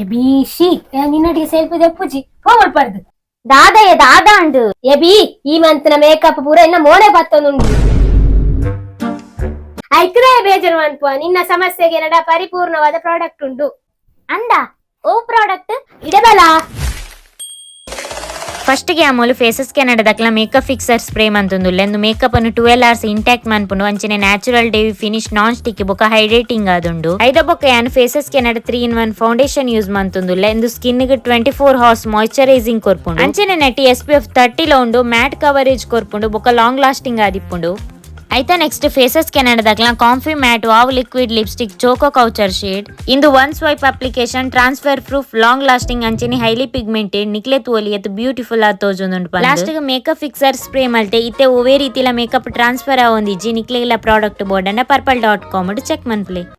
AB she, ನಿನ್ನೊಟ್ಟಿಗೆ selfie ದೆಪ್ಪುಜಿ, ಪೋ ಪರ್ದು. Dadayya, ದಾದಾಂಡು? AB, ಈ ಮಂತ್ನ make-up ಪೂರ ಇನ್ನ ಮೋನೆ ಬತ್ತೊಂದುಂಡು. ಐಕ್ರೆ ಬೇಜಾರು ಅನ್ಪುವ. ನಿನ್ನ ಸಮಸ್ಯೆಗೆ ನಡ ಪರಿಪೂರ್ಣವಾದ ಪ್ರಾಡಕ್ಟ್ ಉಂಡು. ಅಂದ, ಓ ಪ್ರಾಡಕ್ಟ್? ಇಡಬಲ. ಫಸ್ಟ್ ಗೆ ಅಮೂಲು ಫೇಸಸ್ ಕೆನಡದಕ್ಲ ಮೇಕಪ್ ಫಿಕ್ಸರ್ ಸ್ಪ್ರೇ ಮಂತೊಂದುಲ್ಲೆ. ಇಂದು ಮೇಕಪ್ ಅನ್ನು 12 ಅವರ್ಸ್ ಇಂಟ್ಯಾಕ್ಟ್ ಮನ್ಪುಂಡು. ಅಂಚನೆ natural dewy finish, non stick ಬೊಕ ಹೈಡ್ರೇಟಿಂಗ್ ಆದುಂಡು. ಐದ ಬೊಕ್ಕ ಯಾನ್ Faces Canada 3 in 1 foundation use ಮಂತೊಂದುಲ್ಲೆ. ಇಂದು ಸ್ಕಿನ್ ಗೆ 24 ಅವರ್ಸ್ ಮಾಯಿಶ್ಚರೈಸಿಂಗ್ ಕೊರ್ಪುಂಡು. ಅಂಚನೆ ನೆಟ್ಟ್ ಎಸ್ಪಿಎಫ್ 30 ಲ ಉಂಡು. ಮ್ಯಾಟ್ ಕವರೇಜ್ ಕೊರ್ಪುಂಡು ಬೊಕ ಲಾಂಗ್ ಲಾಸ್ಟಿಂಗ್ ಆದಿಪ್ಪುಂಡು. ಐತ ನೆಕ್ಸ್ಟ್ ಫೇಸಸ್ ಕೆನಡದಕ್ಲ Comfy Matte Wow Liquid Lipstick Choco Couture shade. ಇಂದು one swipe application, transfer proof, long lasting, ಅಂಚನೆ ಹೈಲಿ ಪಿಗ್ಮೆಂಟೆಡ್. ನಿಕ್ಲೆ ತೋಲಿ ಎತ್ ಬ್ಯೂಟಿಫುಲ್ ಆದ್ ತೋಜೊಂದುಂಡು. ಲಾಸ್ಟ್ ಮೇಕಪ್ ಫಿಕ್ಸರ್ ಸ್ಪ್ರೇ ಮಲ್ತೆ. ಇತ್ತೆ ಒವ್ವೇ ರೀತಿಲ ಮೇಕಪ್ ಟ್ರಾನ್ಸ್ಫರ್ ಆವೊಂದಿಜ್ಜಿ. ನಿಕ್ಲೆಗ್ಲ ಪ್ರಾಡಕ್ಟ್ ಬೋಡಂಡ ಪರ್ಪಲ್.ಕಾಮ್ ಚೆಕ್ ಮನ್ಪುಲೆ.